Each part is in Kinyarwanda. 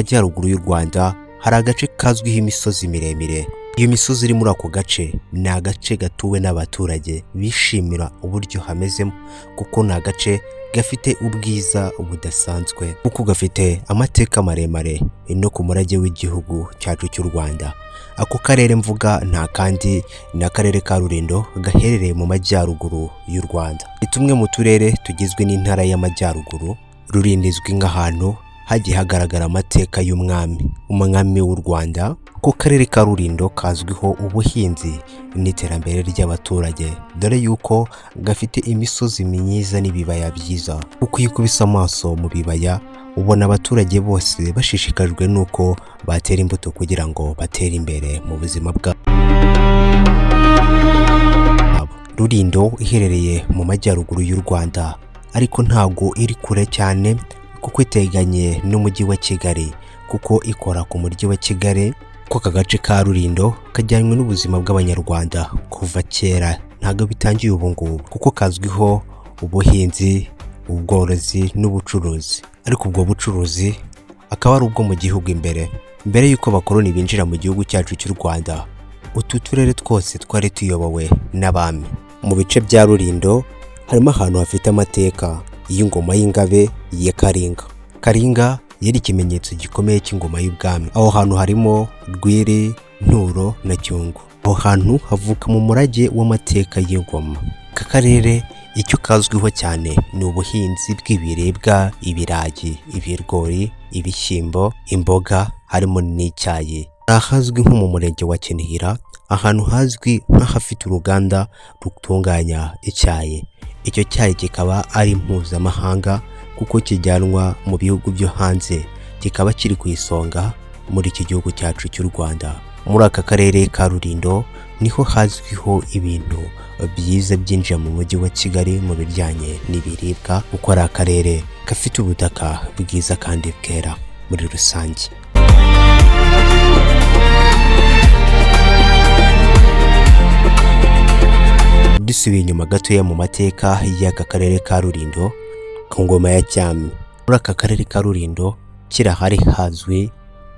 Majyaruguru y'u Rwanda hari agace kazwiho imisozi miremire. Iyo misozi iri muri ako gace ni agace gatuwe n'abaturage bishimira uburyo hamezemo, kuko ni agace gafite ubwiza budasanzwe, kuko gafite amateka maremare no ku murage w'igihugu cyacu cy'u Rwanda. Ako karere mvuga nta kandi ni akarere ka Rulindo gaherereye mu majyaruguru y'u Rwanda. Ni tumwe mu turere tugizwe n'intara y'Amajyaruguru. Rulindo izwi nk'ahantu hagiye hagaragara amateka y'umwami, umwami w'u Rwanda. Ku karere ka Rulindo kazwiho ubuhinzi n'iterambere ry'abaturage, dore yuko gafite imisozi myiza n'ibibaya byiza. Uko iyo ukubise amaso mu bibaya ubona abaturage bose bashishikajwe n'uko batera imbuto kugira ngo batere imbere mu buzima bwabo. Rulindo iherereye mu majyaruguru y'u Rwanda, ariko ntago iri kure cyane kuko iteganye n'umujyi wa Kigali, kuko ikora ku mujyi wa Kigali. Ko aka gace ka Rulindo kajyanywe n'ubuzima bw'Abanyarwanda kuva kera, ntabwo bitangiye ubu ngubu, kuko kazwiho ubuhinzi, ubworozi n'ubucuruzi. Ariko ubwo bucuruzi akaba ari ubwo mu gihugu imbere. Mbere y'uko abakoloni binjira mu gihugu cyacu cy'u Rwanda, utu turere twose twari tuyobowe n'abami. Mu bice bya Rulindo harimo ahantu hafite amateka y'ingoma y'ingabe ya Karinga. Karinga yari ikimenyetso gikomeye cy'ingoma y'ubwami. Aho hantu harimo Rwiri, Nturo na Cyungo. Aho hantu havuka mu murage w'amateka y'ingoma. Aka karere icyo kazwiho cyane ni ubuhinzi bw'ibiribwa: ibirayi, ibigori, ibishyimbo, imboga, harimo n'icyayi. Ahazwi nko mu murenge wa Kinihira, ahantu hazwi nk'ahafite uruganda rutunganya icyayi. Icyo cyayi kikaba ari mpuzamahanga kuko kijyanwa mu bihugu byo hanze, kikaba kiri ku isonga muri iki gihugu cyacu cy'u Rwanda. Muri aka karere ka Rulindo niho hazwiho ibintu byiza byinjira mu mujyi wa Kigali mu bijyanye n'ibiribwa, kuko ari akarere gafite ubutaka bwiza kandi bwera muri rusange. Dusubiye inyuma gatoya mu mateka y'aka karere ka Rulindo ku ngoma ya cyami, muri aka karere ka Rulindo kera hari hazwi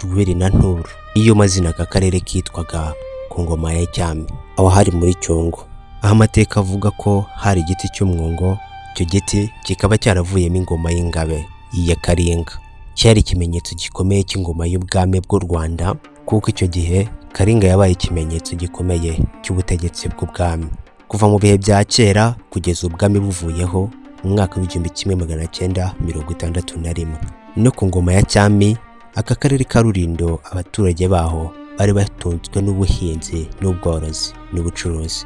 Rwiri na Nturo, niyo mazina aka karere kitwaga ku ngoma ya cyami. Aho hari muri Cyungo, aho amateka avuga ko hari igiti cy'umwungo. Icyo giti kikaba cyaravuyemo ingoma y'ingabe ya Karinga. Cyari ikimenyetso gikomeye cy'ingoma y'ubwami bw'u Rwanda, kuko icyo gihe Karinga yabaye ikimenyetso gikomeye cy'ubutegetsi bw'ubwami kuva mu bihe bya kera kugeza ubwami buvuyeho mu mwaka w'1961. No ku ngoma ya cyami, aka karere ka Rulindo abaturage baho bari batunzwe n'ubuhinzi n'ubworozi n'ubucuruzi.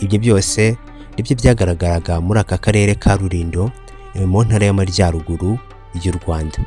Ibyo byose nibyo byagaragaraga muri aka karere ka Rulindo mu ntara y'Amajyaruguru y'u Rwanda.